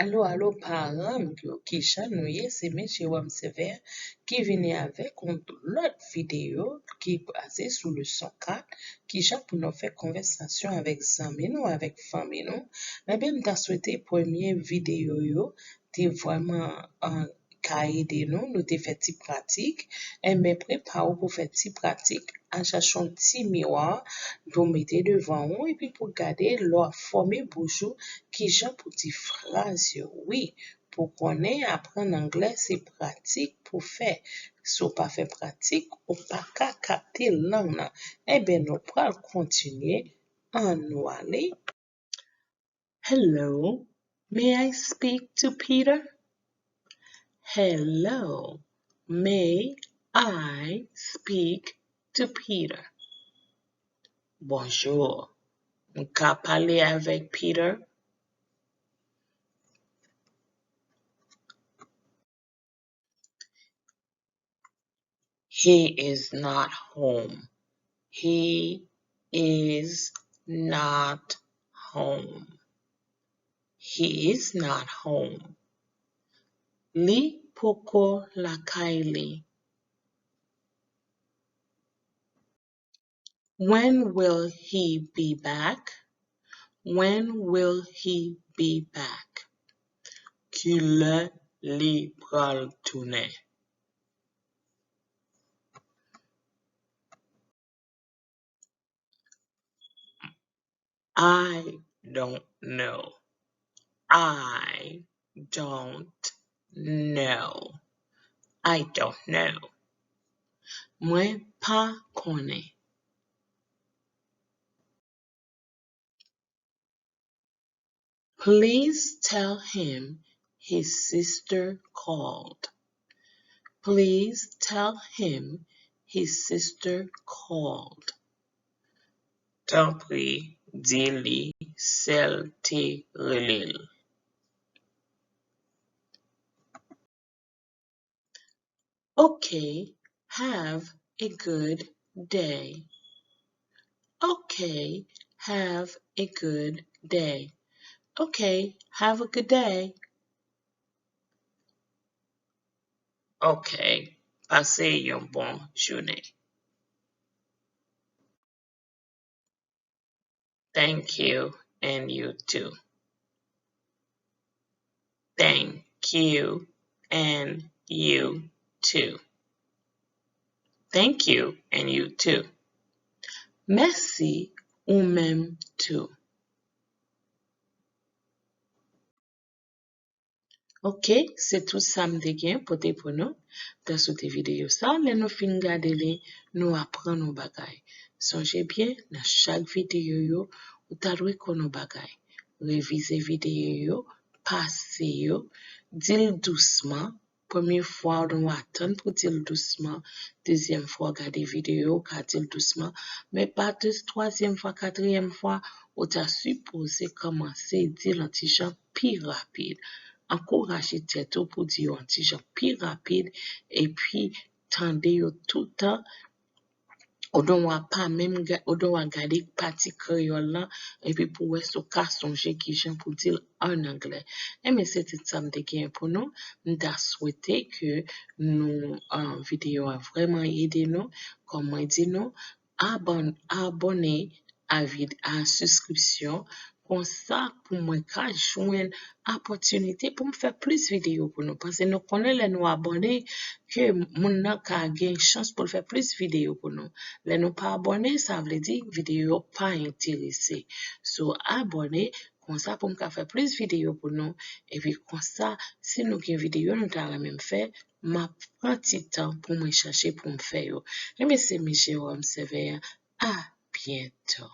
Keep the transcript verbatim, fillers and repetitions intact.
Alo, alo, paran m yo, kijan nou ye? Se Miss Jérôme Sévère ki vini avèk yon lòt videyo ki baze sou leson kat, kijan pou nou fè konvèsasyon avèk zanmi nou, avèk fanmi nou. Ebyen, m ta swete premye videyo yo te vrèman, an, ka ede nou, nou te fè ti pratik. Enben, prepare w pou fè ti pratik. Al chache yon ti miwa pou w mete devan ou epi pou w gade lè w ap fòme bouch ou, kijan pou di fraz yo. Wi, pou konnen, aprann anglè se pratik pou fè. Si w pa fè pratik, ou pa ka kapte lang nan. Enben, nou pral kontinye. Ann nou ale. Hello, may I speak to Peter? Hello, may I speak to Peter? Bonjou, m ka pale avèk Peter? He is not home. He is not home. He is not home. Li poko lakay li. When will he be back? When will he be back? Kilè li pral tounen? I don't know. I don't know. I don't know. Mwen pa konnen. Please tell him his sister called. Please tell him his sister called. Tanpri, di li sè l te rele l. Okay, have a good day. Okay, have a good day. Okay, have a good day. Okay, pase yon bon jounen. Thank you, and you too. Thank you, and you too. Thank you, and you too. Mèsi, ou menm tou. Ok, se tout sa m te gen pote pou nou. M ta swete videyo sa, lè nou fin gade li, nou aprann yon bagay. Sonje byen, nan chak videyo yo, ou ta dwe konn yon bagay. Revize videyo yo, pase yo, di l dousman. Premye fwa, ou dwe atann pou di l dousman. Dezyèm fwa, w gade videyo, ou ka di l dousman. Men pa de twazyèm fwa, katriyèm fwa, ou ta sipoze kòmanse di l yon ti jan pi rapid. Ankouraje tèt ou pou di yo yon ti jan pi rapid, epi tande yo toutan. Ou dwe pa menm ga-, ou dwe gade pati kreyòl lan, epi pou wè si w ka sonje kijan pou di l ann anglè. Enben, se tout sa m te gen pou nou. M ta swete ke nou, ah, videyo a vrèman ede nou. Kòm mwen di nou, abòn-, abòne a vid-, a sibskripsyon. Konsa, pou mwen ka jwenn opòtinite pou m fè plis videyo pou nou. Paske nou konnen lè nou abòne, ke moun nan ka gen chans pou l fè plis videyo pou nou. Lè nou pa abòne, sa vle di videyo yo pa enterese. So, abòne, konsa pou m ka fè plis videyo pou nou. Epi konsa, si nou gen videyo nou ta renmen m fè, m ap pran ti tan pou mwen chache pou m fè yo. Enben, se Miss Jérôme Sévère. A byento.